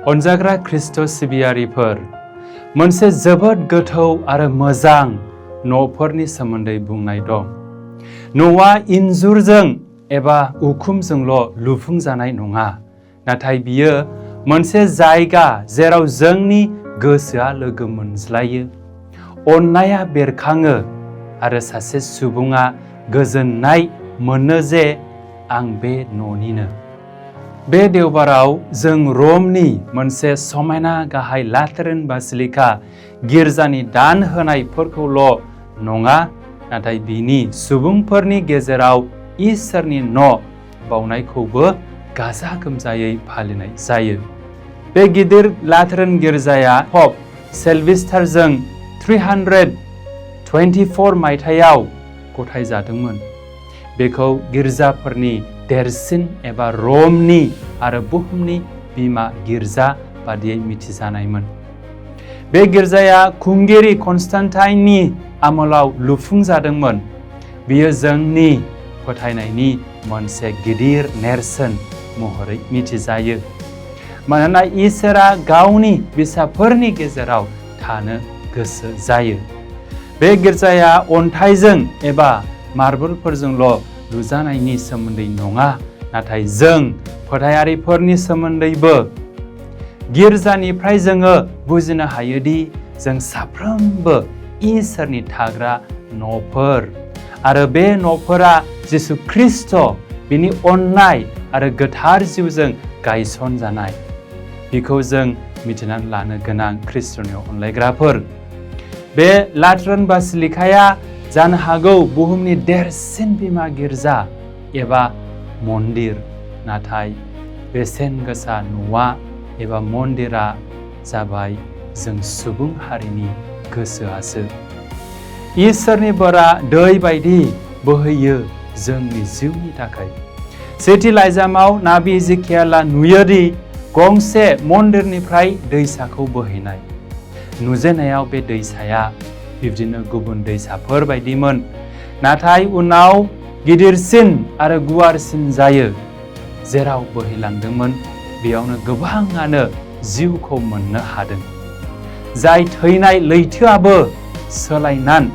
अनजाग्रा Christ सिबियारिफोर मोनसे जोबोद गोथौ आरो मोजां न'फोरनि सोमोन्दै बुंनाय दं। न'आ इन्जुरजों एबा उकुमजोंल' लुफुंजानाय नङा, नाथाय बियो मोनसे जायगा जेराव जोंनि गोसोआ लोगो मोनज्लायो, अननाया बेरखाङो आरो सासे सुबुङा गोजोननाय मोनो जे आं बे न'निनो। बे देवबाराव जों रमनि मोनसे समायना गाहाय लातेरान बासिलिका गिर्जानि दान होनायफोरखौल' नङा, नाथाय बिनि सुबुंफोरनि गेजेराव इसोरनि न' बावनायखौबो गाजा गोमजायै फालिनाय जायो। बे गिदिर लातेरान गिर्जाया प'प सिलभेस्टारजों 324 मायथाइयाव गथायजादोंमोन। बेखौ गिर्जाफोरनि देरसिन एबा रमनि आरो बुहुमनि बिमा गिर्जा बादियै मिथिजानायमोन। बे गिर्जाया कुंगिरी कन्स्टान्टाइननि आमोलाव लुफुंजादोंमोन। बियो जोंनि फोथायनायनि मोनसे गिदिर नेरसोन महरै मिथिजायो, मानोना इसोरा गावनि फिसाफोरनि गेजेराव थानो गोसो जायो। बे गिर्जाया अन्थाइजों एबा मार्बलफोरजोंल' लुजानायनि सोमोन्दै नङा, नाथाय जों फोथायारिफोरनि सोमोन्दैबो। गिर्जानिफ्राय जोङो बुजिनो हायोदि जों साफ्रोमबो इसोरनि थाग्रा न'फोर, आरो बे न'फोरा जिसु ख्रिस्ट बिनि अननाय आरो गोथार जिउजों गायसनजानाय। बेखौ जों मिथिनानै लानो गोनां ख्रिस्ट'नि अनलायग्राफोर। बे लातेरान बासिलिकाया जानो हागौ बुहुमनि देरसिन बिमा गिर्जा एबा मन्दिर, नाथाय बेसेन गोसा न'आ एबा मन्दिरा जाबाय जों सुबुं हारिनि गोसोआसो। इसोरनि बोरा दै बायदि बोहैयो जोंनि जिउनि थाखाय। सेथि लाइजामाव नाबि इजिकियाला नुयोदि गंसे मन्दिरनिफ्राय दैसाखौ बोहैनाय। नुजेननायाव बे दैसाया बिब्दिनो गुबुन दैसाफोर बायदिमोन, नाथाय उनाव गिदिरसिन आरो गुवारसिन जायो। जेराव बोहैलांदोंमोन बेयावनो गोबाङानो जिउखौ मोननो हादों। जाय थैनाय लैथोआबो सोलायनानै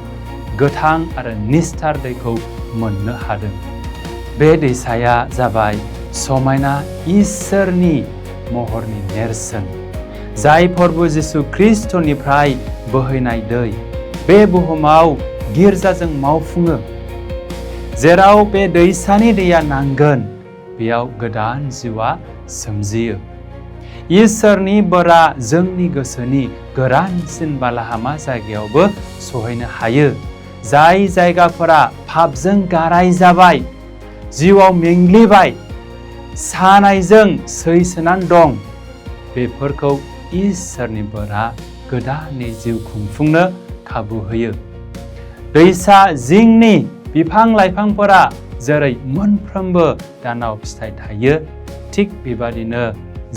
गोथां आरो निस्तार दैखौ मोननो हादों। बे दैसाया जाबाय समायना इसोरनि महरनि नेरसोन, जाय प्रभु जिसु ख्रिस्टनिफ्राय बोहैनाय दै बे बुहुमाव गिर्जाजों मावफुङो। जेराव बे दैसानि दैया नांगोन बेयाव गोदान जिउआ सोमजियो। इसोरनि बोरा जोंनि गोसोनि गोरानसिन बालाहामा जायगायावबो सहैनो हायो। जाय जायगाफोरा पापजों गाराय जाबाय, जिउआव मेंग्लिबाय, सानायजों सैसोनानै दं, बेफोरखौ इसोरनि बोरा गोदानै जिउ खुंफुंनो खाबु होयो। दैसा जिंनि बिफां लाइफांफोरा जेरै मोनफ्रोमबो दानाव फिथाइ थायो, थिग बेबादिनो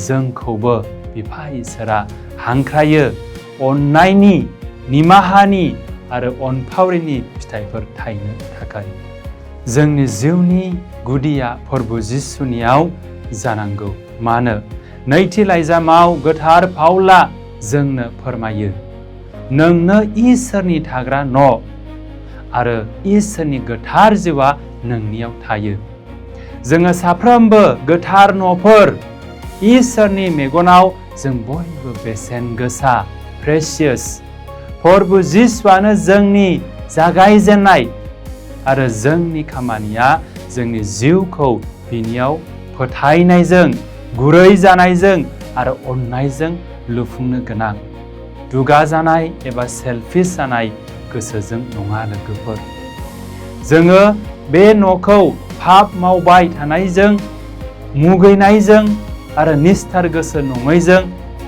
जोंखौबो बिफा इसोरा हांख्रायो अननायनि, निमाहानि आरो अनफावरिनि फिथाइफोर थायनो थाखाय। जोंनि जिउनि गुदिया प्रभु जिसुनियाव जानांगौ। मानो? नैथि लाइजामाव गोथार पाउला जोंनो फोरमायो, नोंनो इसोरनि थाग्रा न' आरो इसोरनि गोथार जिउआ नोंनियाव थायो। जोङो साफ्रोमबो गोथार न'फोर। इसोरनि मेगनाव जों बयबो बेसेन गोसा, प्रेसियास। प्रभु जिसुआनो जोंनि जागायजेननाय, आरो जोंनि खामानिया जोंनि जिउखौ बिनियाव फोथायनायजों, गुरै जानायजों आरो अननायजों लुफुंनो गोनां। दुगा जानाय एबा सेल्फिश जानाय गोसोजों नङा लोगोफोर। जोङो बे न'खौ पाप मावबाय थानायजों, मुगैनायजों आरो निस्तार गोसो नङैजों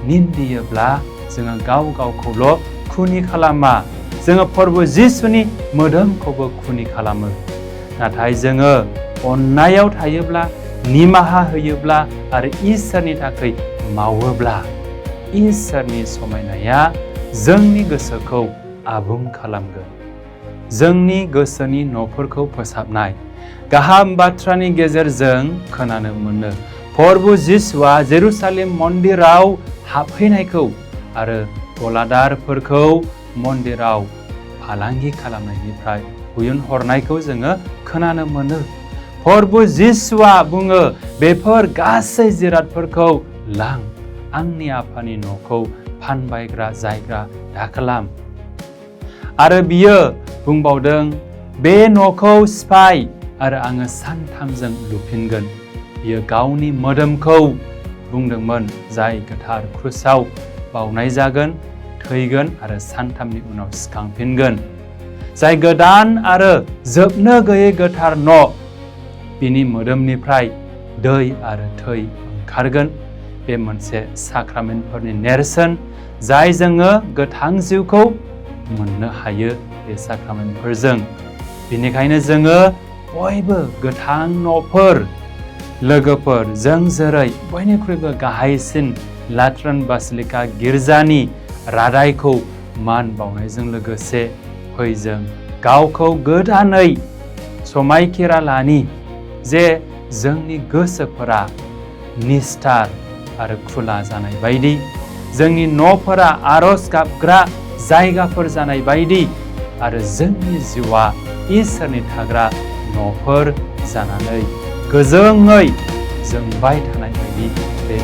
निन्दियोब्ला जोङो गाव गावखौल' खुनि खालामा, जोङो प्रभु जिसुनि मोदोमखौबो खुनि खालामो। नाथाय जोङो अननायाव थायोब्ला, निमाहा होयोब्ला आरो इसोरनि थाखाय मावोब्ला, इसोरनि समायनाया जोंनि गोसोखौ आबुं खालामगोन। जोंनि गोसोनि न'फोरखौ फोसाबनाय गाहाम बाथ्रानि गेजेरजों खोनानो मोनो। प्रभु जिसुआ जेरुसालेम मन्दिराव हाबफैनायखौ आरो गलादारफोरखौ मन्दिराव फालांगि खालामनायनिफ्राय हुयनहरनायखौ जोङो खोनानो मोनो। प्रभु जिसुआ बुङो बेफोर गासै जिरादफोरखौ लां, आंनि आफानि न'खौ फानबायग्रा जायगा दाखालाम। आरो बियो बुंबावदों बे न'खौ सिफाय आरो आङो सानथामजों लुफिनगोन। बियो गावनि मोदोमखौ बुंदोंमोन जाय गोथार क्रुसाव बावनाय जागोन, थैगोन आरो सानथामनि उनाव सिखांफिनगोन। जाय गोदान आरो जोबनो गैयै गोथार न', बिनि मोदोमनिफ्राय दै आरो थै ओंखारगोन। बे मोनसे साक्रामेन्टफोरनि नेरसोन जाय जोङो गोथां जिउखौ मोननो हायो बे साक्रामेन्टफोरजों। बेनिखायनो जोङो बयबो गोथां न'फोर लोगोफोर, जों जेरै बयनिख्रुइबो गाहायसिन लाट्रान बासिलिका गिर्जानि रादायखौ मान बावनायजों लोगोसे फै जों गावखौ गोदानै समायखिरा लानि जे जोंनि गोसोफोरा निस्थार आरो खुला जानाय बायदि, जोंनि न'फोरा आरज गाबग्रा जायगाफोर जानाय बायदि आरो जोंनि जिउआ इसोरनि थाग्रा न'फोर जानानै गोजोङै जोंबाय थानाय बायदि बे